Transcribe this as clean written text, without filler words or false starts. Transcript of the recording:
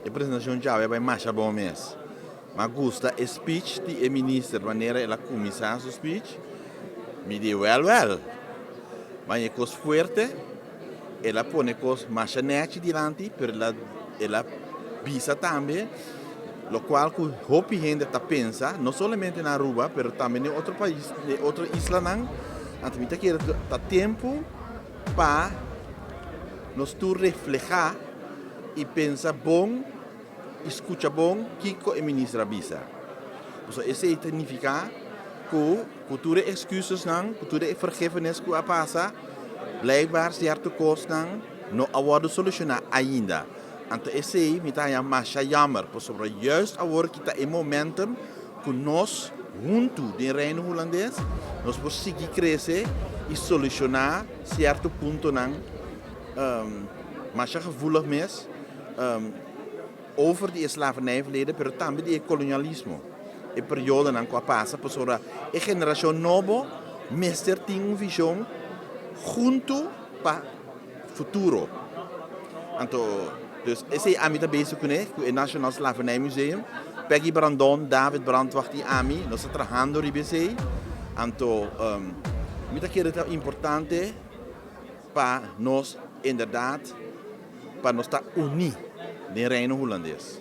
E presentashon djawe a bai masha bon mes. Mi a gusta e speech di e minister manera el a kuminsá su speech. Mi di wèl wèl. Baña e kos fuerte, el a pone kos masha nèchi dilanti pero el a el a bisa tambe lokual ku hopi hende ta pensa no solamente na Aruba pero tambe den otro pais den otro islanan. Anto mi ta kere ta tempu pa nos tur reflehá i pensa bon i skucha bon kiko e minister a bisa. Pasobra esei ta nifiká ku ku tur e excuses-nan, ku tur e vergiffenis ku a pasa, blijkbaar sierto kosnan no a wòrdu solushoná ainda. Anto esei mi ta haña masha jammer, pasobra juist awor ki ta e momentum ku nos huntu den Reino Hulandes nos por sigui krese i solushoná sierto puntonan masha gevoelig mes over di e slavernijverleden pero tambe di e kolonialismo, e periodonan ku a pasa pasobra e generashon nobo mester tin un vishon huntu pa futuro. Anto dus esei ami ta bezig kuné ku e Nationaal Slavernijmuseum. Peggy Brandon, David Brandwacht i ami nos ta trahando riba esei. Anto mi ta kere ta importante pa nos inderdaad pa nos ta uní den Reino Hulandes.